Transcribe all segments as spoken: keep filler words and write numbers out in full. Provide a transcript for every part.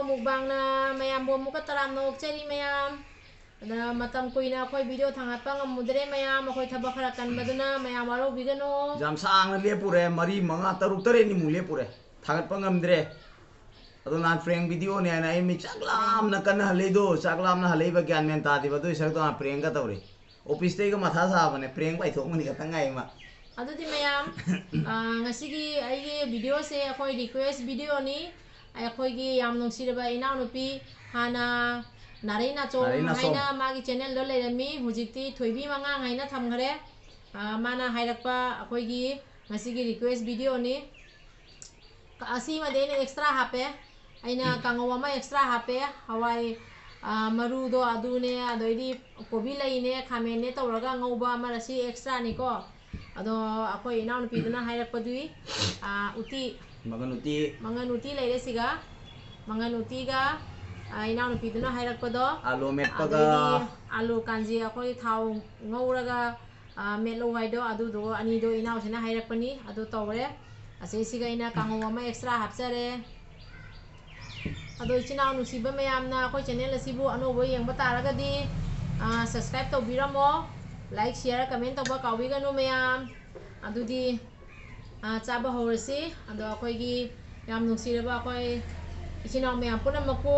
ꯃꯨꯛꯕꯥꯡꯅ ꯃꯌꯥꯝꯕꯨ ꯑꯃꯨꯛꯀ ꯇꯔꯥꯝꯅ ꯑꯣꯛꯆꯔꯤ ꯃꯌꯥꯝ꯫ ꯑꯗ ꯃꯇꯝ ꯀꯨꯏꯅ ꯑꯩꯈꯣꯏ ꯚꯤꯗꯤꯑꯣ ꯊꯥꯡꯒꯠꯄ ꯉꯝꯃꯨꯗ꯭ꯔꯦ ꯃꯌꯥꯝ, ꯑꯩꯈꯣꯏ ꯊꯕꯛ ꯈꯔ ꯀꯟꯕꯗꯨꯅ ꯃꯌꯥꯝ ꯋꯥꯔꯧꯕꯤꯒꯅꯨ꯫ ꯌꯥꯝ ꯁꯥꯡꯅ ꯂꯦꯞꯄꯨꯔꯦ, ꯃꯔꯤ, ꯃꯉꯥ, ꯇꯔꯨꯛ, ꯇꯔꯦꯠꯅꯤꯃꯨꯛ ꯂꯦꯞꯄꯨꯔꯦ, ꯊꯥꯒꯠꯄ ꯉꯝꯗ꯭ꯔꯦ꯫ ꯑꯗꯣ ꯅꯍꯥꯟ prank videoꯅꯦ ꯍꯥꯏꯅ ꯑꯩ ꯃꯤ ꯆꯥꯛ ꯂꯥꯝꯅ ꯀꯟꯅ ꯍꯜꯂꯛꯏꯗꯣ, ꯆꯥꯛ ꯂꯥꯝꯅ ꯍꯜꯂꯛꯏꯕ ꯒ꯭ꯌꯥꯟ ꯃꯦꯟ ꯇꯥꯗꯦꯕ, ꯑꯗꯨꯏ ꯁꯔꯨꯛꯇꯣ ꯅꯍꯥꯟ prankꯀ ꯇꯧꯔꯦ꯫ Officeꯇꯩꯒ ꯃꯊꯥ ꯁꯥꯕꯅꯦ, prank ꯄꯥꯏꯊꯣꯛꯑꯝꯒꯅꯤ ꯈꯛꯇ ꯉꯥꯏ ꯏꯃꯥ꯫ ꯑꯗꯨꯗꯤ ꯃꯌꯥꯝ, ꯑ, ꯉꯁꯤꯒꯤ ꯑꯩꯒꯤ videoꯁꯦ ꯑꯩꯈꯣꯏ request videoꯅꯤ꯫ ꯑꯩꯈꯣꯏꯒꯤ ꯌꯥꯝ ꯅꯨꯡꯁꯤꯔꯕ ꯏꯅꯥꯎꯅꯨꯄꯤ, ꯍꯥꯟꯅ ꯅꯥꯔꯩ ꯅꯥꯆꯣꯝ ꯅꯥꯔꯩ ꯅꯥꯆꯣꯝ꯫ ꯍꯥꯏꯅ ꯃꯥꯒꯤ channelꯗꯣ ꯂꯩꯔꯝꯃꯤ, ꯍꯧꯖꯤꯛꯇꯤ ꯊꯣꯏꯕꯤ ꯃꯉꯥꯡ ꯍꯥꯏꯅ ꯊꯝꯈ꯭ꯔꯦ꯫ ꯑ, ꯃꯥꯅ ꯍꯥꯏꯔꯛꯄ ꯑꯩꯈꯣꯏꯒꯤ ꯉꯁꯤꯒꯤ request videoꯅꯤ꯫ ꯑꯁꯤꯃꯗꯤ ꯑꯩꯅ extra ꯍꯥꯞꯄꯦ꯫ ꯑꯩꯅ ꯀꯥꯡꯉꯧ ꯑꯃ extra ꯍꯥꯞꯄꯦ꯫ ꯍꯋꯥꯏ, ꯑ, ꯃꯔꯨꯗꯣ ꯑꯗꯨꯅꯦ, ꯑꯗꯩꯗꯤ ꯀꯣꯕꯤ ꯂꯩꯅꯦ, ꯈꯥꯃꯦꯟꯅꯦ ꯇꯧꯔꯒ ꯉꯧꯕ ꯑꯃ, ꯁꯤ extraꯅꯤꯀꯣ꯫ ꯑꯗꯣ ꯑꯩꯈꯣꯏ ꯏꯅꯥꯎꯅꯨꯄꯤꯗꯨꯅ ꯍꯥꯏꯔꯛꯄꯗꯨꯏ, ꯑ, ꯎꯇꯤ, ꯃꯪꯒꯟ ꯎꯇꯤ꯫ ꯃꯪꯒꯟ ꯎꯇꯤ ꯂꯩꯔꯦ ꯁꯤꯒ꯫ ꯃꯪꯒꯟ ꯎꯇꯤꯒ, ꯑ, ꯏꯅꯥꯎꯅꯨꯄꯤꯗꯨꯅ ꯍꯥꯏꯔꯛꯄꯗꯣ, ꯑꯥꯂꯨ ꯃꯦꯠꯄꯒ꯫ ꯑꯗꯩꯗꯤ ꯑꯥꯂꯨ ꯀꯥꯟꯖꯤ ꯑꯩꯈꯣꯏ ꯊꯥꯎ ꯉꯧꯔꯒ, ꯑ, ꯃꯦꯠꯂꯧ ꯍꯥꯏꯗꯣ, ꯑꯗꯨꯗꯣ ꯑꯅꯤꯗꯣ ꯏꯅꯥꯎꯁꯤꯅ ꯍꯥꯏꯔꯛꯄꯅꯤ, ꯑꯗꯨ ꯇꯧꯔꯦ꯫ ꯑꯁꯤꯁꯤꯒ ꯑꯩꯅ ꯀꯥꯡꯍꯧ ꯑꯃ extra ꯍꯥꯞꯆꯔꯦ꯫ ꯑꯗꯣ ꯏꯆꯤꯟ ꯏꯅꯥꯎ ꯅꯨꯡꯁꯤꯕ ꯃꯌꯥꯝꯅ ꯑꯩꯈꯣꯏ channel ꯑꯁꯤꯕꯨ ꯑꯅꯧꯕ ꯌꯦꯡꯕ ꯇꯥꯔꯒꯗꯤ, ꯑ, subscribe ꯇꯧꯕꯤꯔꯝꯃꯣ꯫ Like, share, comment ꯇꯧꯕ ꯀꯥꯎꯕꯤꯒꯅꯨ ꯃꯌꯥꯝ꯫ ꯑꯗꯨꯗꯤ, ꯑ, ꯆꯥꯕ ꯍꯧꯔꯁꯤ꯫ ꯑꯗꯣ ꯑꯩꯈꯣꯏꯒꯤ ꯌꯥꯝ ꯅꯨꯡꯁꯤꯔꯕ ꯑꯩꯈꯣꯏ ꯏꯆꯤꯟ ꯏꯅꯥꯎ ꯃꯌꯥꯝ ꯄꯨꯝꯅꯃꯛꯄꯨ,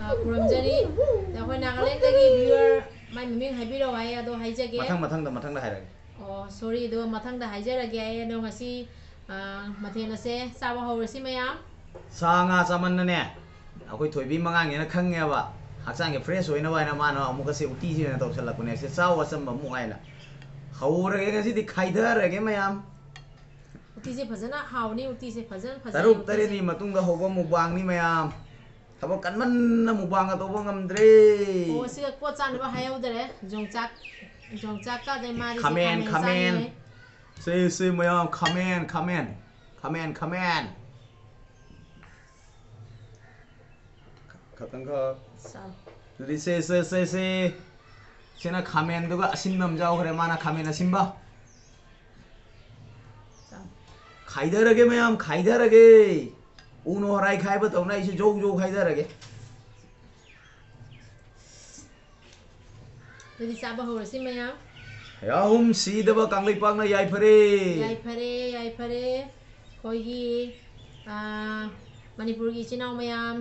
ꯑ, ꯈꯨꯔꯨꯝꯖꯔꯤ꯫ ꯑꯗꯣ ꯑꯩꯈꯣꯏ ꯅꯥꯒꯥꯂꯦꯟꯗꯒꯤ viewer ꯃꯥꯏ ꯃꯃꯤꯡ ꯍꯥꯏꯕꯤꯔꯛꯑꯣ ꯍꯥꯏꯌꯦ, ꯑꯗꯣ ꯍꯥꯏꯖꯒꯦ꯫ ꯃꯊꯪ, ꯃꯊꯪꯗ, ꯃꯊꯪꯗ ꯍꯥꯏꯔꯒꯦ꯫ ꯑꯣ, sorry, ꯑꯗꯣ ꯃꯊꯪꯗ ꯍꯥꯏꯖꯔꯒꯦ ꯑꯩ꯫ ꯑꯗꯣ ꯉꯁꯤ, ꯑ, ꯃꯊꯦꯜ ꯑꯁꯦ ꯆꯥꯕ ꯍꯧꯔꯁꯤ ꯃꯌꯥꯝ꯫ ꯁꯥ ꯉꯥ ꯆꯥꯃꯟꯗꯅꯦ, ꯑꯩꯈꯣꯏ ꯊꯣꯏꯕꯤ ꯃꯉꯥꯡꯅꯦꯅ ꯈꯪꯉꯦꯕ, ꯍꯛꯆꯥꯡꯁꯦ fresh ꯑꯣꯏꯅꯕ ꯍꯥꯏꯅ ꯃꯥꯅ ꯑꯃꯨꯛꯀꯁꯦ ꯎꯇꯤꯁꯦ ꯑꯣꯏꯅ ꯇꯧꯁꯜꯂꯛꯄꯅꯦ꯫ ꯁꯦ, ꯆꯥꯎ ꯑꯆꯝꯕ ꯑꯃꯨꯛ ꯍꯥꯏꯅ꯫ ꯍꯧꯔꯒꯦ ꯉꯁꯤꯗꯤ, ꯈꯥꯏꯊꯔꯒꯦ ꯃꯌꯥꯝ꯫ ꯎꯇꯤꯁꯦ ꯐꯖꯅ ꯍꯥꯎꯅꯤ, ꯎꯇꯤꯁꯦ ꯐꯖꯅ ꯐꯖꯩ, ꯇꯔꯨꯛ ꯎꯇꯤꯁꯦ꯫ ꯇꯔꯦꯠꯅꯤ ꯃꯇꯨꯡꯗ ꯍꯧꯕ mukbangꯅꯤ ꯃꯌꯥꯝ꯫ ꯊꯕꯛ ꯀꯟꯃꯟꯅ mukbangꯒ ꯇꯧꯕ ꯉꯝꯗ꯭ꯔꯦ꯫ ꯑꯣ, ꯁꯤꯒ ꯄꯣꯠ ꯆꯥꯅꯕ ꯍꯥꯏꯍꯧꯗꯔꯦ꯫ ꯌꯣꯡꯆꯥꯛ, ꯌꯣꯡꯆꯥꯛꯀ ꯑꯗꯩ ꯃꯥꯗꯤ ꯁꯤ ꯈꯥꯃꯦꯟ, ꯈꯥꯃꯦꯟ ꯈꯥꯃꯦꯟ꯫ ꯆꯥꯅꯤꯡꯉꯦ꯫ ꯁꯦ, ꯁꯦ, ꯃꯌꯥꯝ, ꯈꯥꯃꯦꯟ, ꯈꯥꯃꯦꯟ, ꯈꯥꯃꯦꯟ, ꯈꯥꯃꯦꯟ꯫ ꯈ-, ꯈꯇꯪꯈꯛ꯫ ꯆꯥꯎ꯫ ꯑꯗꯨꯗꯤ ꯁꯦ, ꯁꯦ, ꯁꯦ, ꯁꯦ꯫ ꯁꯤꯅ ꯈꯥꯃꯦꯟꯗꯨꯒ ꯑꯁꯤꯟꯕ ꯑꯃ ꯌꯥꯎꯈ꯭ꯔꯦ, ꯃꯥꯅ ꯈꯥꯃꯦꯟ ꯑꯁꯤꯟꯕ꯫ ꯆꯥꯎ꯫ ꯈꯥꯏꯗꯔꯒꯦ ꯃꯌꯥꯝ, ꯈꯥꯏꯗꯔꯒꯦ꯫ ꯎꯅꯣ ꯍꯔꯥꯏ ꯈꯥꯏꯕ ꯇꯧꯅ ꯑꯩꯁꯦ ꯖꯧ ꯖꯧ ꯈꯥꯏꯗꯔꯒꯦ꯫ ꯑꯗꯨꯗꯤ ꯆꯥꯕ ꯍꯧꯔꯁꯤ ꯃꯌꯥꯝ꯫ ꯍꯌꯥꯍꯨꯝ ꯁꯤꯗꯕ ꯀꯪꯂꯩꯄꯥꯛꯅ ꯌꯥꯏꯐꯔꯦ꯫ ꯌꯥꯏꯐꯔꯦ, ꯌꯥꯏꯐꯔꯦ꯫ ꯑꯩꯈꯣꯏꯒꯤ, ꯑꯥ, ꯃꯅꯤꯄꯨꯔꯒꯤ ꯏꯆꯤꯟ ꯏꯅꯥꯎ ꯃꯌꯥꯝ,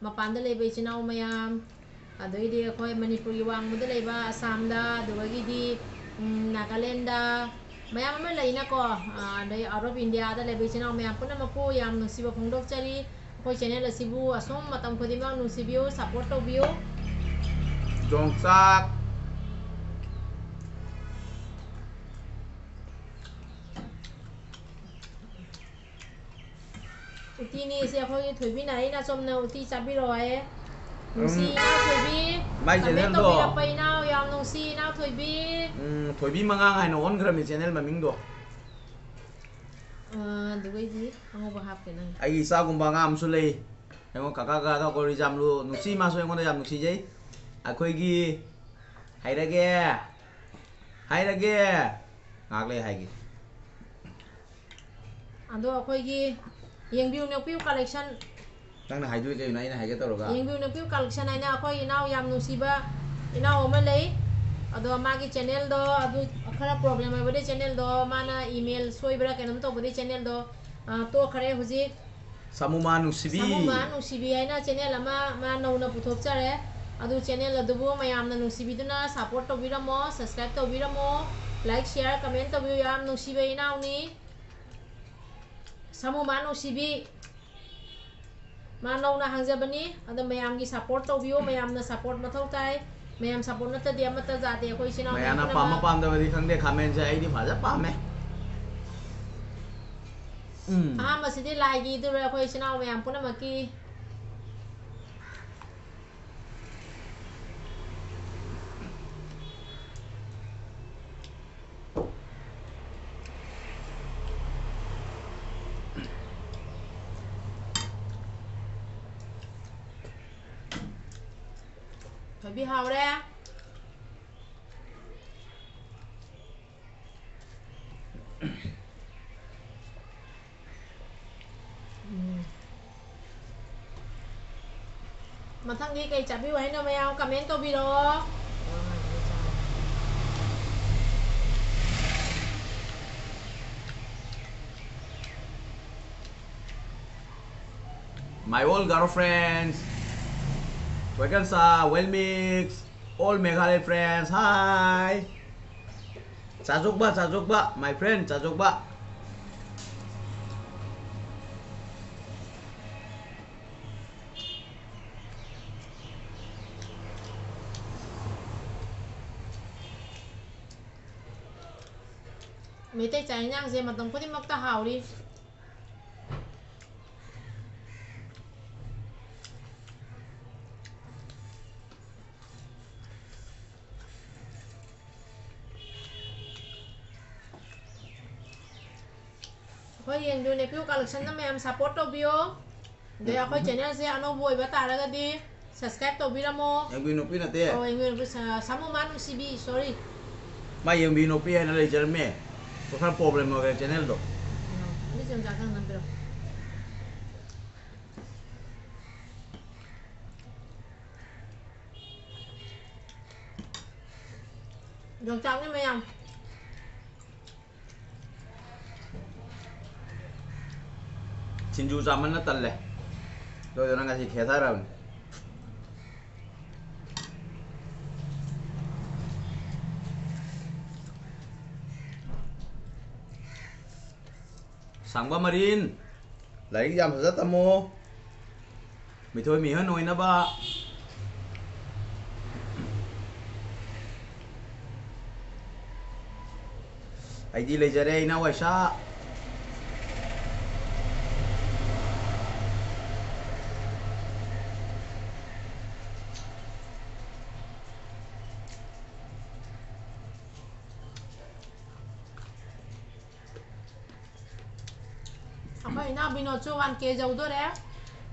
ꯃꯄꯥꯟꯗ ꯂꯩꯕ ꯏꯆꯤꯟ ꯏꯅꯥꯎ ꯃꯌꯥꯝ, ꯑꯗꯩꯗꯤ ꯑꯩꯈꯣꯏ ꯃꯅꯤꯄꯨꯔꯒꯤ ꯋꯥꯡꯃꯗ ꯂꯩꯕ ꯑꯁꯥꯝꯗ, ꯑꯗꯨꯗꯒꯤꯗꯤ, ꯎꯝ, ꯅꯥꯒꯥꯂꯦꯟꯗ, ꯃꯌꯥꯝ ꯑꯃ ꯂꯩꯅꯀꯣ, ꯑꯥ, ꯑꯗꯩ out of India ꯗ ꯂꯩꯕ ꯏꯆꯤꯟ ꯏꯅꯥꯎ ꯃꯌꯥꯝ ꯄꯨꯝꯅꯃꯛꯄꯨ ꯌꯥꯝ ꯅꯨꯡꯁꯤꯕ ꯐꯣꯡꯗꯣꯛꯆꯔꯤ꯫ ꯑꯩꯈꯣꯏ channel ꯑꯁꯤꯕꯨ ꯑꯁꯨꯝ ꯃꯇꯝ ꯈꯨꯗꯤꯡꯃꯛ ꯅꯨꯡꯁꯤꯕꯤꯌꯨ, support ꯇꯧꯕꯤꯌꯨ꯫ ꯌꯣꯡꯆꯥꯛ꯫ ꯎꯇꯤꯅꯤ ꯁꯤ ꯑꯩꯈꯣꯏꯒꯤ ꯊꯣꯏꯕꯤꯅ ꯑꯩꯅ ꯁꯣꯝꯅ ꯎꯇꯤ ꯆꯥꯕꯤꯔꯣ ꯍꯥꯏꯌꯦ꯫ ꯅꯨꯡꯁꯤ ꯎꯝ꯫ ꯏꯅꯥꯎ ꯊꯣꯏꯕꯤ, ꯃꯥꯏ comment channel ꯗꯣ꯫ ꯇꯧꯕꯤꯔꯛꯄ ꯏꯅꯥꯎ, ꯌꯥꯝ ꯅꯨꯡꯁꯤ ꯏꯅꯥꯎ ꯊꯣꯏꯕꯤ꯫ ꯎꯝ, ꯊꯣꯏꯕꯤ ꯃꯉꯥꯡ ꯍꯥꯏꯅ ꯑꯣꯟꯈ꯭ꯔꯃꯤ channel ꯃꯃꯤꯡꯗꯣ꯫ ꯑ, ꯑꯗꯨꯒꯩꯗꯤ ꯑꯉꯧꯕ ꯍꯥꯞꯀꯦ ꯅꯪ꯫ ꯑꯩꯒꯤ ꯏꯆꯥꯒꯨꯝꯕ ꯑꯉꯥꯡ ꯑꯃꯁꯨ ꯂꯩ꯫ ꯑꯩꯉꯣꯟꯗ ꯀꯀꯥ ꯀꯀꯥꯗ ꯀꯧꯔꯤ ꯌꯥꯝꯂꯨ ꯅꯨꯡꯁꯤ, ꯃꯥꯁꯨ ꯑꯩꯉꯣꯟꯗ ꯌꯥꯝ ꯅꯨꯡꯁꯤꯖꯩ꯫ ꯑꯩꯈꯣꯏꯒꯤ ꯍꯥꯏꯔꯒꯦ, ꯍꯥꯏꯔꯒꯦ꯫ ꯉꯥꯏꯍꯥꯛ ꯂꯩ ꯍꯥꯏꯒꯦ꯫ ꯑꯗꯣ ꯑꯩꯈꯣꯏꯒꯤ ꯌꯦꯡꯕꯤꯌꯨ ꯅꯣꯛꯄꯤꯌꯨ collection꯫ ꯅꯪꯅ ꯍꯥꯏꯗꯣꯏ ꯀꯩꯅꯣ? ꯑꯩꯅ ꯍꯥꯏꯒꯦ ꯇꯧꯔꯒ꯫ ꯌꯦꯡꯕꯤꯌꯨ ꯅꯣꯛꯄꯤꯌꯨ collection ꯍꯥꯏꯅ ꯑꯩꯈꯣꯏ ꯏꯅꯥꯎ ꯌꯥꯝ ꯅꯨꯡꯁꯤꯕ ꯏꯅꯥꯎ ꯑꯃ ꯂꯩ꯫ ꯑꯗꯣ ꯃꯥꯒꯤ channel ꯗꯣ ꯑꯗꯨ ꯈꯔ problem ꯑꯣꯏꯕꯗꯤ channel ꯗꯣ ꯃꯥꯅ email ꯁꯣꯏꯕ꯭ꯔꯥ ꯀꯩꯅꯣꯝ ꯇꯧꯕꯗꯤ channel ꯗꯣ, ꯑ, ꯇꯣꯛꯈ꯭ꯔꯦ ꯍꯧꯖꯤꯛ꯫ ꯁꯥꯃꯨꯃꯥ ꯅꯨꯡꯁꯤꯕꯤ꯫ ꯁꯥꯃꯨꯃꯥ ꯅꯨꯡꯁꯤꯕꯤ ꯍꯥꯏꯅ channel ꯑꯃ ꯃꯥ ꯅꯧꯅ ꯄꯨꯊꯣꯛꯆꯔꯦ꯫ ꯑꯗꯨ channel ꯑꯗꯨꯕꯨ ꯃꯌꯥꯝꯅ ꯅꯨꯡꯁꯤꯕꯤꯗꯨꯅ support ꯇꯧꯕꯤꯔꯝꯃꯣ, subscribe ꯇꯧꯕꯤꯔꯝꯃꯣ, like, share, comment ꯇꯧꯕꯤꯌꯨ꯫ ꯌꯥꯝ ꯅꯨꯡꯁꯤꯕ ꯏꯅꯥꯎꯅꯤ ꯁꯥꯃꯨꯃꯥ ꯅꯨꯡꯁꯤꯕꯤ꯫ ꯃꯥ ꯅꯧꯅ ꯍꯥꯡꯖꯕꯅꯤ꯫ ꯑꯗꯣ ꯃꯌꯥꯝꯒꯤ support ꯇꯧꯕꯤꯌꯨ꯫ ꯃꯌꯥꯝꯅ support ꯃꯊꯧ ꯇꯥꯏ꯫ ꯃꯌꯥꯝ support ꯅꯠꯇꯗꯤ ꯑꯃꯠꯇ ꯌꯥꯗꯦ꯫ ꯑꯩꯈꯣꯏ ꯏꯆꯤꯟ ꯏꯅꯥꯎ ꯃꯌꯥꯝꯅ ꯃꯌꯥꯝ ꯄꯥꯝꯕ ꯄꯨꯝꯅꯃꯛ꯫ ꯄꯥꯝꯗꯕꯗꯤ ꯈꯪꯗꯦ, comment ꯁꯦ ꯑꯩꯗꯤ ꯐꯖ ꯄꯥꯝꯃꯦ꯫ ꯎꯝ꯫ ꯑꯍꯥꯟꯕꯁꯤꯗꯤ ꯂꯥꯏꯒꯤꯗꯨꯔ ꯑꯩꯈꯣꯏ ꯏꯆꯤꯟ ꯏꯅꯥꯎ ꯃꯌꯥꯝ ꯄꯨꯝꯅꯃꯛꯀꯤ꯫ ꯊꯣꯏꯕꯤ ꯍꯥꯎꯔꯦ꯫ ꯎꯝ꯫ ꯃꯊꯪꯗꯤ ꯀꯩ ꯆꯥꯕꯤꯌꯨ ꯍꯥꯏꯅꯣ, ꯃꯌꯥꯝ comment ꯇꯧꯕꯤꯔꯛꯑꯣ꯫ My all Garo friends, welcome sa, well mix, all Meghalaya friends, hi. Chajokba, chajokba, my friend, chajokba. Meitei ꯆꯥꯛ ꯌꯦꯟꯁꯥꯡꯁꯦ ꯃꯇꯝ ꯈꯨꯗꯤꯡꯃꯛꯇ ꯍꯥꯎꯔꯤ꯫ ꯑꯩꯈꯣꯏ ꯌꯦꯡꯕꯤꯌꯨ, ꯅꯦꯄꯤꯌꯨ collectionꯗ ꯃꯌꯥꯝ support ꯇꯧꯕꯤꯌꯣ꯫ ꯑꯗꯩ ꯑꯩꯈꯣꯏ channelꯁꯦ ꯑꯅꯧꯕ ꯑꯣꯏꯕ ꯇꯥꯔꯒꯗꯤ subscribe ꯇꯧꯕꯤꯔꯝꯃꯣ꯫ ꯌꯦꯡꯕꯤ ꯅꯣꯛꯄꯤ ꯅꯠꯇꯦ꯫ ꯑꯣ, ꯌꯦꯡꯕꯤ ꯅꯣꯛꯄꯤ, ꯁ-, ꯁꯥꯃꯨ ꯃꯥ ꯅꯨꯡꯁꯤꯕꯤ, sorry꯫ ꯃꯥ ꯌꯦꯡꯕꯤ ꯅꯣꯛꯄꯤ ꯍꯥꯏꯅ ꯂꯩꯖꯔꯝꯃꯦ꯫ ꯈꯔ problem ꯑꯣꯏꯈ꯭ꯔꯦ channelꯗꯣ꯫ ꯎꯝ, ꯑꯗꯨ ꯆꯨꯝ ꯆꯥꯛ ꯈꯔ ꯅꯝꯕꯤꯔꯣ꯫ ꯌꯣꯡꯆꯥꯛꯅꯤ ꯃꯌꯥꯝ꯫ ꯁꯤꯡꯖꯨ ꯆꯥꯃꯟꯅ ꯇꯜꯂꯦ꯫ ꯑꯗꯨꯗꯨꯅ ꯉꯁꯤ ꯈꯦꯊꯔꯕꯅꯤ꯫ ꯁꯥꯡꯕ ꯃꯔꯤꯟ, ꯂꯥꯏꯔꯤꯛ ꯌꯥꯝ ꯐꯖ ꯇꯝꯃꯣ꯫ ꯃꯤꯊꯣꯏ ꯃꯤꯍꯦꯟ ꯑꯣꯏꯅꯕ꯫ ꯑꯩꯗꯤ ꯂꯩꯖꯔꯦ, ꯏꯅꯥꯎ ꯋꯥꯏꯁꯥ꯫ ꯑꯩꯈꯣꯏ ꯏꯅꯥꯎ ꯕꯤꯅꯣꯗꯁꯨ one K ꯌꯧꯗꯣꯔꯦ꯫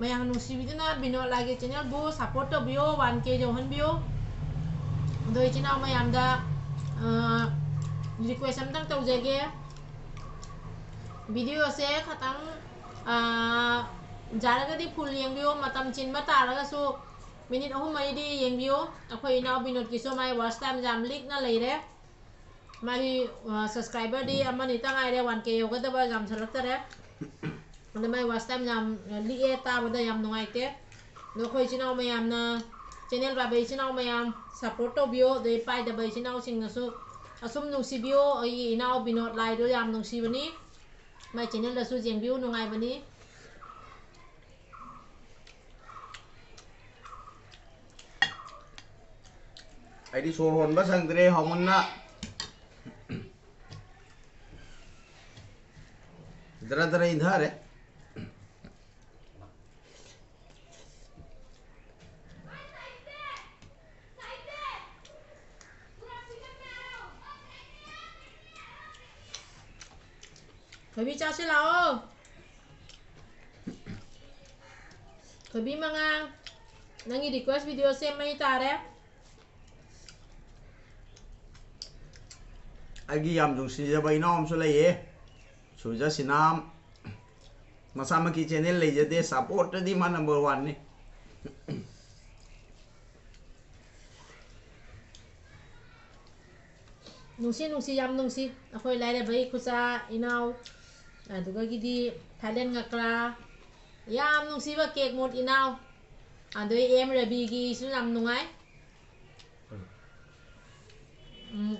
ꯃꯌꯥꯝ ꯅꯨꯡꯁꯤꯕꯤꯗꯨꯅ ꯕꯤꯅꯣꯗ ꯂꯥꯏꯒꯤ channelꯕꯨ support ꯇꯧꯕꯤꯌꯣ, one K ꯌꯧꯍꯟꯕꯤꯌꯣ꯫ ꯑꯗꯣ ꯏꯆꯤꯟ ꯏꯅꯥꯎ ꯃꯌꯥꯝꯗ, ꯑ, request ꯑꯝꯇꯪ ꯇꯧꯖꯒꯦ꯫ Videoꯁꯦ ꯈꯇꯪ, ꯑ, ꯌꯥꯔꯒꯗꯤ full ꯌꯦꯡꯕꯤꯌꯣ꯫ ꯃꯇꯝ ꯆꯤꯟꯕ ꯇꯥꯔꯒꯁꯨ ꯃꯤꯅꯤꯠ ꯑꯍꯨꯝ ꯃꯔꯤꯗꯤ ꯌꯦꯡꯕꯤꯌꯨ꯫ ꯑꯩꯈꯣꯏ ꯏꯅꯥꯎ ꯕꯤꯅꯣꯗꯀꯤꯁꯨ ꯃꯥꯏ watch time ꯌꯥꯝ ꯂꯤꯛꯅ ꯂꯩꯔꯦ꯫ ꯃꯥꯒꯤ, ꯑ, subscriberꯗꯤ ꯑꯃꯅꯤꯇ ꯉꯥꯏꯔꯦ, one K ꯌꯧꯒꯗꯕ ꯌꯥꯝꯁꯜꯂꯛꯇꯔꯦ꯫ ꯑꯗ ꯃꯥꯏ watch time ꯌꯥꯝ ꯂꯤꯛꯑꯦ, ꯇꯥꯕꯗ ꯌꯥꯝ ꯅꯨꯡꯉꯥꯏꯇꯦ꯫ ꯑꯗꯣ ꯑꯩꯈꯣꯏ ꯏꯆꯤꯟ ꯏꯅꯥꯎ ꯃꯌꯥꯝꯅ, channel ꯄꯥꯏꯕ ꯏꯆꯤꯟ ꯏꯅꯥꯎ ꯃꯌꯥꯝ support ꯇꯧꯕꯤꯌꯣ꯫ ꯑꯗꯩ ꯄꯥꯏꯗꯕ ꯏꯆꯤꯟ ꯏꯅꯥꯎꯁꯤꯡꯅꯁꯨ ꯑꯁꯨꯝ ꯅꯨꯡꯁꯤꯕꯤꯌꯣ꯫ ꯑꯩꯒꯤ ꯏꯅꯥꯎ ꯕꯤꯅꯣꯗ ꯂꯥꯏꯗꯣ ꯌꯥꯝ ꯅꯨꯡꯁꯤꯕꯅꯤ꯫ ꯃꯥꯏ channelꯗꯁꯨ ꯌꯦꯡꯕꯤꯌꯨ, ꯅꯨꯡꯉꯥꯏꯕꯅꯤ꯫ ꯑꯩꯗꯤ ꯁꯣꯔ ꯍꯣꯟꯕ ꯁꯪꯗ꯭ꯔꯦ, ꯍꯥꯎꯃꯟꯅ꯫ ꯗꯔ ꯗꯔ ꯏꯟꯊꯔꯦ꯫ ꯊꯣꯏꯕꯤ, ꯆꯥꯁꯤ ꯂꯥꯛꯑꯣ꯫ ꯊꯣꯏꯕꯤ ꯃꯉꯥ, ꯅꯪꯒꯤ request videoꯁꯦ ꯃꯩ ꯇꯥꯔꯦ꯫ ꯑꯩꯒꯤ ꯌꯥꯝ ꯅꯨꯡꯁꯤꯖꯕ ꯏꯅꯥꯎ ꯑꯃꯁꯨ ꯂꯩꯌꯦ, ꯁꯨꯔꯖ ꯁꯤꯅꯥꯝ꯫ ꯃꯁꯥꯃꯛꯀꯤ channel ꯂꯩꯖꯗꯦ, supportꯇꯗꯤ ꯃꯥ number oneꯅꯤ꯫ ꯅꯨꯡꯁꯤ, ꯅꯨꯡꯁꯤ, ꯌꯥꯝ ꯅꯨꯡꯁꯤ꯫ ꯑꯩꯈꯣꯏ ꯂꯥꯏꯔꯕꯒꯤ ꯈꯨꯆꯥ ꯏꯅꯥꯎ, ꯑꯗꯨꯒꯒꯤꯗꯤ ꯊꯥꯏꯂꯦꯟ ꯉꯀ꯭ꯔꯥ, ꯌꯥꯝ ꯅꯨꯡꯁꯤꯕ ꯀꯦꯛ ꯃꯣꯠ ꯏꯅꯥꯎ, ꯑꯗꯩ ꯑꯦꯝ ꯔꯕꯤꯒꯤꯁꯨ ꯌꯥꯝ ꯅꯨꯡꯉꯥꯏ꯫ ꯎꯝ꯫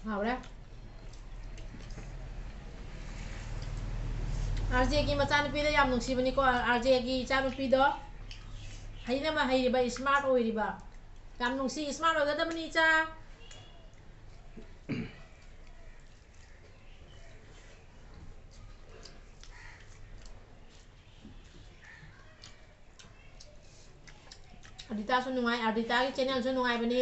ꯍꯥꯎꯔꯦ꯫ ꯑꯥꯔ ꯖꯦꯒꯤ ꯃꯆꯥꯅꯨꯄꯤꯗ ꯌꯥꯝ ꯅꯨꯡꯁꯤꯕꯅꯤꯀꯣ, ꯑꯥꯔ ꯖꯦꯒꯤ ꯏꯆꯥꯅꯨꯄꯤꯗꯣ꯫ ꯍꯩꯅꯕ ꯍꯩꯔꯤꯕ, smart ꯑꯣꯏꯔꯤꯕ꯫ ꯌꯥꯝ ꯅꯨꯡꯁꯤ, smart ꯑꯣꯏꯒꯗꯕꯅꯤ ꯏꯆꯥ꯫ ꯑꯗꯤꯇꯥꯁꯨ ꯅꯨꯡꯉꯥꯏ, ꯑꯗꯤꯇꯥꯒꯤ channelꯁꯨ ꯅꯨꯡꯉꯥꯏꯕꯅꯤ꯫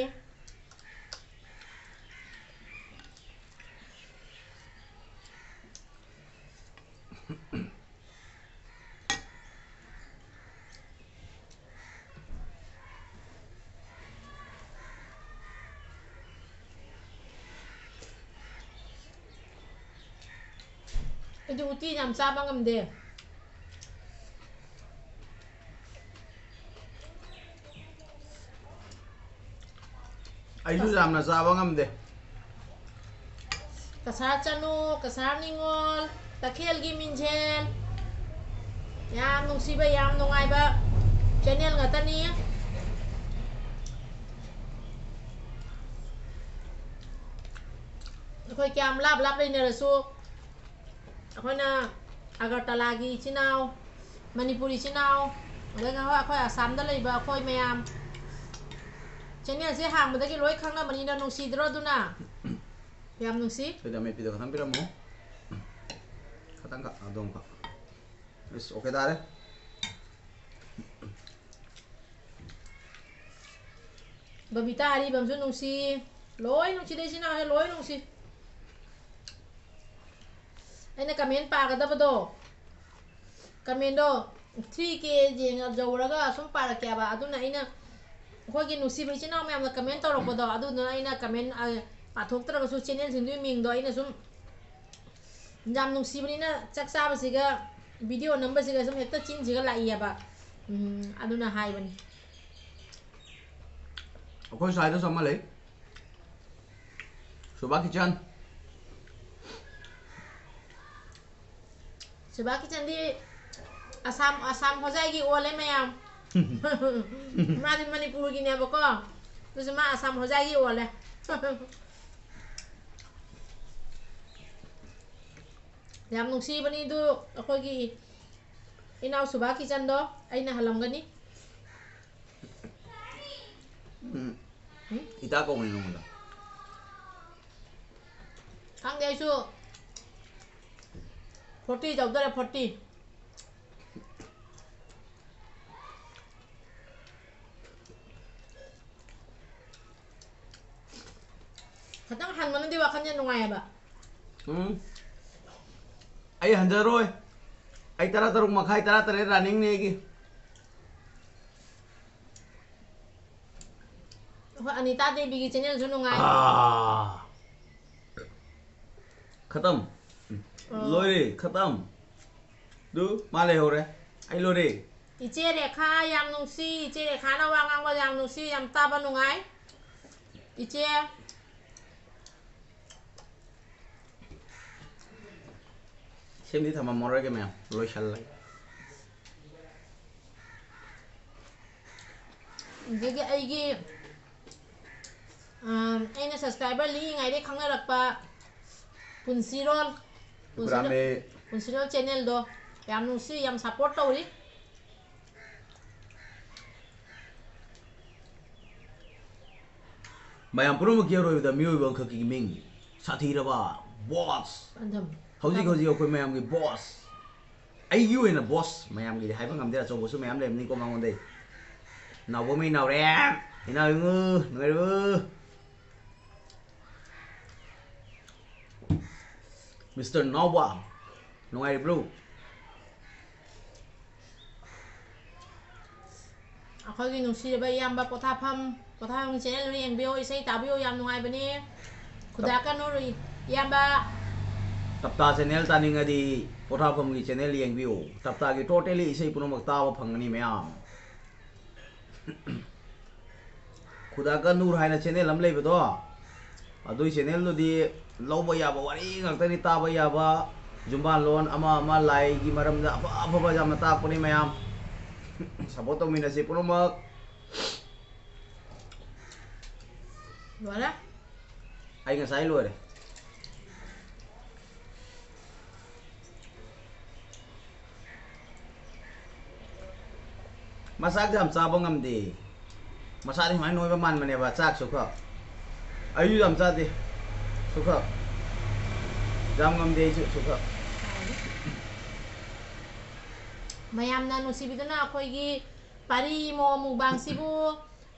ꯑꯩꯗꯤ ꯎꯇꯤ ꯌꯥꯝ ꯆꯥꯕ ꯉꯝꯗꯦ꯫ ꯑꯩꯁꯨ ꯌꯥꯝꯅ ꯆꯥꯕ ꯉꯝꯗꯦ꯫ ꯀꯁꯥꯔ ꯆꯅꯨ, ꯀꯁꯥꯔ ꯅꯤꯉꯣꯜ, ꯇꯈꯦꯜꯒꯤ ꯃꯤꯡꯖꯦꯜ, ꯌꯥꯝ ꯅꯨꯡꯁꯤꯕ, ꯌꯥꯝ ꯅꯨꯡꯉꯥꯏꯕ channel ꯉꯥꯛꯇꯅꯤ꯫ ꯑꯩꯈꯣꯏ ꯀꯌꯥꯝ ꯂꯥꯞ ꯂꯥꯞ ꯂꯩꯅꯔꯁꯨ, ꯑꯩꯈꯣꯏꯅ ꯑꯒꯔꯇꯂꯥꯒꯤ ꯏꯆꯤꯟ ꯏꯅꯥꯎ, ꯃꯅꯤꯄꯨꯔꯤ ꯏꯆꯤꯟ ꯏꯅꯥꯎ, ꯑꯗꯒꯤ ꯍꯣꯏ, ꯑꯩꯈꯣꯏ ꯑꯁꯥꯝꯗ ꯂꯩꯕ ꯑꯩꯈꯣꯏ ꯃꯌꯥꯝ, channelꯁꯦ ꯍꯥꯡꯕꯗꯒꯤ ꯂꯣꯏ ꯈꯪꯅꯕꯅꯤꯅ, ꯅꯨꯡꯁꯤꯗ꯭ꯔꯣ ꯑꯗꯨꯅ? ꯌꯥꯝ ꯅꯨꯡꯁꯤ꯫ ꯁꯤꯗ ꯑꯃꯦꯠꯄꯤꯗꯣ ꯈꯤꯇꯪ ꯄꯤꯔꯝꯃꯣ꯫ ꯈꯤꯇꯪꯈꯛ, ꯑꯗꯣꯝꯈꯛ꯫ ꯑꯁ, okay ꯇꯥꯔꯦ꯫ ꯕꯕꯤꯇꯥ ꯑꯔꯤꯕꯝꯁꯨ ꯅꯨꯡꯁꯤ꯫ ꯂꯣꯏ ꯅꯨꯡꯁꯤꯗ, ꯏꯆꯤꯟ ꯏꯅꯥꯎꯁꯦ ꯂꯣꯏ ꯅꯨꯡꯁꯤ꯫ ꯑꯩꯅ comment ꯄꯥꯒꯗꯕꯗꯣ, commentꯗꯣ three K ꯌꯦꯡꯉ ꯌꯧꯔꯒ ꯁꯨꯝ ꯄꯥꯔꯛꯀꯦꯕ꯫ ꯑꯗꯨꯅ ꯑꯩꯅ, ꯑꯩꯈꯣꯏꯒꯤ ꯅꯨꯡꯁꯤꯕ ꯏꯆꯤꯟ ꯏꯅꯥꯎ ꯃꯌꯥꯝꯅ comment ꯇꯧꯔꯛꯄꯗꯣ, ꯑꯗꯨꯗꯨꯅ ꯑꯩꯅ comment, ꯑ, ꯄꯥꯊꯣꯛꯇ꯭ꯔꯒꯁꯨ channelꯁꯤꯡꯗꯨꯒꯤ ꯃꯤꯡꯗꯣ ꯑꯩꯅ ꯁꯨꯝ ꯌꯥꯝ ꯅꯨꯡꯁꯤꯕꯅꯤꯅ ꯆꯥꯛ ꯆꯥꯕꯁꯤꯒ video ꯅꯝꯕꯁꯤꯒ ꯁꯨꯝ ꯍꯦꯛꯇ ꯆꯤꯟꯁꯤꯒ ꯂꯥꯛꯏꯌꯦꯕ꯫ ꯎꯝ, ꯑꯗꯨꯅ ꯍꯥꯏꯕꯅꯤ꯫ ꯑꯩꯈꯣꯏ ꯁ꯭ꯋꯥꯏꯗꯁꯨ ꯑꯃ ꯂꯩ, ꯁꯨꯕꯥ ꯀꯤꯆꯟ꯫ ꯁꯨꯕꯥ ꯀꯤꯆꯟꯗꯤ ꯑꯁꯥꯝ, ꯑꯁꯥꯝ ꯍꯣꯖꯥꯏꯒꯤ ꯑꯣꯜꯂꯦ ꯃꯌꯥꯝ꯫ ꯃꯥꯗꯤ ꯃꯅꯤꯄꯨꯔꯒꯤꯅꯦꯕꯀꯣ, ꯑꯗꯨꯁꯨ ꯃꯥ ꯑꯁꯥꯝ ꯍꯣꯖꯥꯏꯒꯤ ꯑꯣꯜꯂꯦ꯫ ꯌꯥꯝ ꯅꯨꯡꯁꯤꯕꯅꯤ ꯑꯗꯨ, ꯑꯩꯈꯣꯏꯒꯤ ꯏꯅꯥꯎ ꯁꯨꯕꯥ ꯀꯤꯆꯟꯗꯣ ꯑꯩꯅ ꯍꯜꯂꯝꯒꯅꯤ꯫ ꯎꯝ꯫ ꯎꯝ? ꯏꯇꯥ ꯀꯧꯕꯅꯤ ꯅꯉꯣꯟꯗ꯫ ꯈꯪꯗꯦ, ꯑꯩꯁꯨ forty ꯇꯧꯗꯣꯔꯦ, forty꯫ ꯈꯤꯇꯪ ꯍꯟꯕꯅꯗꯤ ꯋꯥꯈꯜꯁꯦ ꯅꯨꯡꯉꯥꯏꯌꯦꯕ꯫ ꯎꯝ꯫ ꯑꯩ ꯍꯟꯖꯔꯣꯏ꯫ ꯑꯩ ꯇꯔꯥ ꯇꯔꯨꯛ ꯃꯈꯥꯏ, ꯇꯔꯥ ꯇꯔꯦꯠ runningꯅꯤ ꯑꯩꯒꯤ꯫ ꯑꯩꯈꯣꯏ ꯑꯅꯤꯇꯥ ꯗꯦꯕꯤꯒꯤ channelꯁꯨ ꯅꯨꯡꯉꯥꯏ꯫ ꯑꯥ꯫ ꯈꯇꯝ꯫ ꯂꯣꯏꯔꯦ, ꯈꯇꯝ꯫ ꯑꯗꯨ ꯃꯥ ꯂꯩꯍꯧꯔꯦ꯫ ꯑꯩ ꯂꯣꯏꯔꯦ꯫ ꯏꯆꯦ ꯔꯦꯈꯥ ꯌꯥꯝ ꯅꯨꯡꯁꯤ, ꯏꯆꯦ ꯔꯦꯈꯥꯅ ꯋꯥ ꯉꯥꯡꯕ ꯌꯥꯝ ꯅꯨꯡꯁꯤ, ꯌꯥꯝ ꯇꯥꯕ ꯅꯨꯡꯉꯥꯏ꯫ ꯏꯆꯦ꯫ ꯁꯦꯝꯗꯤ ꯊꯝꯃꯝꯃꯔꯣꯏꯒꯦ ꯃꯌꯥꯝ, ꯂꯣꯏꯁꯜꯂꯒꯦ꯫ ꯑꯗꯒꯤ ꯑꯩꯒꯤ, ꯑꯥ, ꯑꯩꯅ subscriber ꯂꯤꯛꯏꯉꯩꯗꯩ ꯈꯪꯅꯔꯛꯄ ꯄꯨꯟꯁꯤꯔꯣꯜ, ꯄꯨꯟꯁꯤꯔꯣꯜ, ꯎꯔꯥꯝꯃꯦ꯫ ꯄꯨꯟꯁꯤꯔꯣꯜ channelꯗꯣ ꯌꯥꯝ ꯅꯨꯡꯁꯤ, ꯌꯥꯝ support ꯇꯧꯔꯤ꯫ ꯃꯌꯥꯝ ꯄꯨꯝꯅꯃꯛꯀꯤ ꯑꯔꯣꯏꯕꯗ ꯃꯤꯑꯣꯏꯕ ꯑꯃꯈꯛꯀꯤ ꯃꯤꯡ, ꯁꯥꯊꯤꯔꯕ boss꯫ ꯑꯗꯨꯝ꯫ ꯍꯧꯖꯤꯛ ꯍꯧꯖꯤꯛ ꯑꯩꯈꯣꯏ ꯃꯌꯥꯝꯒꯤ boss꯫ ꯑꯩꯒꯤ ꯑꯣꯏꯅ boss, ꯃꯌꯥꯝꯒꯤꯗꯤ ꯍꯥꯏꯕ ꯉꯝꯗꯦ, ꯑꯆꯧꯕꯁꯨ ꯃꯌꯥꯝ ꯂꯩꯔꯝꯅꯤꯀꯣ ꯃꯉꯣꯟꯗꯩ꯫ ꯅꯥꯎꯕꯝ ꯏꯅꯥꯎꯔꯦꯝ, ꯏꯅꯥꯎ ꯏꯉꯨ, ꯅꯨꯡꯉꯥꯏꯔꯤꯕꯣ? Mister ꯅꯥꯎꯕ, ꯅꯨꯡꯉꯥꯏꯔꯤꯕ꯭ꯔꯣ? ꯑꯩꯈꯣꯏꯒꯤ ꯅꯨꯡꯁꯤꯔꯕ ꯏꯌꯥꯝꯕ ꯄꯣꯊꯥꯐꯝ, ꯄꯣꯊꯥꯐꯝ channelꯗꯨ ꯌꯦꯡꯕꯤꯌꯨ, ꯏꯁꯩ ꯇꯥꯕꯤꯌꯨ, ꯌꯥꯝ ꯅꯨꯡꯉꯥꯏꯕꯅꯤ꯫ ꯈꯨꯗꯥ ꯀꯅꯨꯔ ꯏꯌꯥꯝꯕ꯫ ꯇꯞꯇꯥ channel ꯇꯥꯅꯤꯡꯉꯗꯤ ꯄꯣꯊꯥꯐꯝꯒꯤ channel ꯌꯦꯡꯕꯤꯌꯨ꯫ ꯇꯞꯇꯥꯒꯤ totally ꯏꯁꯩ ꯄꯨꯝꯅꯃꯛ ꯇꯥꯕ ꯐꯪꯒꯅꯤ ꯃꯌꯥꯝ꯫ ꯈꯨꯗꯥ ꯀꯅꯨꯔ ꯍꯥꯏꯅ channel ꯑꯃ ꯂꯩꯕꯗꯣ, ꯑꯗꯨꯏ channelꯗꯨꯗꯤ ꯂꯧꯕ ꯌꯥꯕ ꯋꯥꯔꯤ ꯉꯥꯛꯇꯅꯤ, ꯇꯥꯕ ꯌꯥꯕ, ꯖꯨꯝꯕꯥ ꯂꯣꯟ ꯑꯃ ꯑꯃ ꯂꯥꯏꯒꯤ ꯃꯔꯝꯗ ꯑꯐ ꯑꯐꯕ ꯌꯥꯝꯅ ꯇꯥꯛꯄꯅꯤ ꯃꯌꯥꯝ꯫ Support ꯇꯧꯃꯤꯟꯅꯁꯤ ꯄꯨꯝꯅꯃꯛ꯫ ꯂꯣꯏꯔꯦ꯫ ꯑꯩ ꯉꯁꯥꯏ ꯂꯣꯏꯔꯦ꯫ ꯃꯆꯥꯛꯁꯦ ꯌꯥꯝ ꯆꯥꯕ ꯉꯝꯗꯦ꯫ ꯃꯁꯥꯗꯤ ꯁꯨꯃꯥꯏꯅ ꯅꯣꯏꯕ ꯃꯥꯟꯕꯅꯦꯕ, ꯆꯥꯛꯁꯨ ꯈꯛ꯫ ꯑꯩꯁꯨ ꯌꯥꯝ ꯆꯥꯗꯦ꯫ ꯁꯨꯈꯛ꯫ ꯌꯥꯝ ꯉꯝꯗꯦ ꯑꯩꯁꯨ ꯁꯨꯈꯛ꯫ ꯃꯌꯥꯝꯅ ꯅꯨꯡꯁꯤꯕꯤꯗꯨꯅ ꯑꯩꯈꯣꯏꯒꯤ ꯄꯥꯔꯤ ꯃꯣ ꯃꯨꯛꯕꯥꯡꯁꯤꯕꯨ,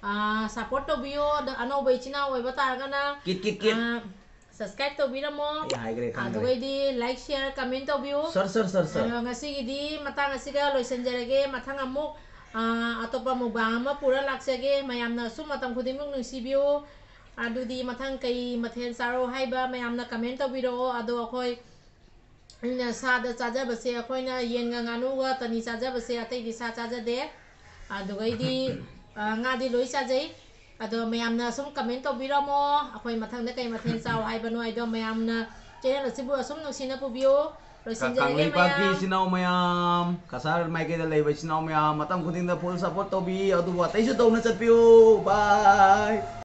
ꯑꯥ, support ꯇꯧꯕꯤꯌꯣ꯫ ꯑꯗ ꯑꯅꯧꯕ ꯏꯆꯤꯟ ꯏꯅꯥꯎ ꯑꯣꯏꯕ ꯇꯥꯔꯒꯅ, ꯀꯤꯠ, ꯀꯤꯠ, ꯀꯤꯠ꯫ ꯑꯥ, subscribe ꯇꯧꯕꯤꯔꯝꯃꯣ꯫ ꯑꯩ ꯍꯥꯏꯈ꯭ꯔꯦ, ꯈꯪꯈ꯭ꯔꯦ꯫ ꯑꯗꯨꯒꯩꯗꯤ like, share, comment ꯇꯧꯕꯤꯌꯨ꯫ Sir, sir, sir, sir꯫ ꯑꯗꯣ ꯉꯁꯤꯒꯤꯗꯤ ꯃꯇꯥꯡ ꯑꯁꯤꯒ ꯂꯣꯏꯁꯤꯟꯖꯔꯒꯦ꯫ ꯃꯊꯪ ꯑꯃꯨꯛ, ꯑꯥ, ꯑꯇꯣꯞꯄ ꯃꯨꯛꯕꯥꯡ ꯑꯃ ꯄꯨꯔ ꯂꯥꯛꯆꯒꯦ꯫ ꯃꯌꯥꯝꯅ ꯑꯁꯨꯝ ꯃꯇꯝ ꯈꯨꯗꯤꯡꯃꯛ ꯅꯨꯡꯁꯤꯕꯤꯌꯨ꯫ ꯑꯗꯨꯗꯤ ꯃꯊꯪ ꯀꯩ ꯃꯊꯦꯜ ꯆꯥꯔꯣ ꯍꯥꯏꯕ ꯃꯌꯥꯝꯅ comment ꯇꯧꯕꯤꯔꯛꯑꯣ꯫ ꯑꯗꯣ ꯑꯩꯈꯣꯏ ꯑꯩꯅ ꯁꯥꯗ ꯆꯥꯖꯕꯁꯦ, ꯑꯩꯈꯣꯏꯅ ꯌꯦꯟꯒ ꯉꯥꯅꯨꯒ ꯇꯅꯤ ꯆꯥꯖꯕꯁꯦ, ꯑꯇꯩꯗꯤ ꯁꯥ ꯆꯥꯖꯗꯦ꯫ ꯑꯗꯨꯒꯩꯗꯤ ꯑ, ꯉꯥꯗꯤ ꯂꯣꯏ ꯆꯥꯖꯩ꯫ ꯑꯗꯣ ꯃꯌꯥꯝꯅ ꯁꯨꯝ comment ꯇꯧꯕꯤꯔꯝꯃꯣ, ꯑꯩꯈꯣꯏ ꯃꯊꯪꯗ ꯀꯩ ꯃꯊꯦꯜ ꯆꯥꯎ ꯍꯥꯏꯕꯅꯣ ꯍꯥꯏꯗꯣ꯫ ꯃꯌꯥꯝꯅ channel ꯑꯁꯤꯕꯨ ꯑꯁꯨꯝ ꯅꯨꯡꯁꯤꯅ ꯄꯨꯕꯤꯌꯨ꯫ ꯂꯣꯏꯁꯤꯟꯖꯔꯒꯦ ꯀꯪꯂꯩꯄꯥꯛꯀꯤ ꯃꯌꯥꯝ꯫ ꯏꯆꯤꯟ ꯏꯅꯥꯎ ꯃꯌꯥꯝ, ꯀꯁꯥꯔ ꯃꯥꯏꯀꯩꯗ ꯂꯩꯕ ꯏꯆꯤꯟ ꯏꯅꯥꯎ ꯃꯌꯥꯝ, ꯃꯇꯝ ꯈꯨꯗꯤꯡꯗ full support ꯇꯧꯕꯤ, ꯑꯗꯨꯕꯨ ꯑꯇꯩꯁꯨ ꯇꯧꯅ ꯆꯠꯄꯤꯌꯨ꯫ Bye꯫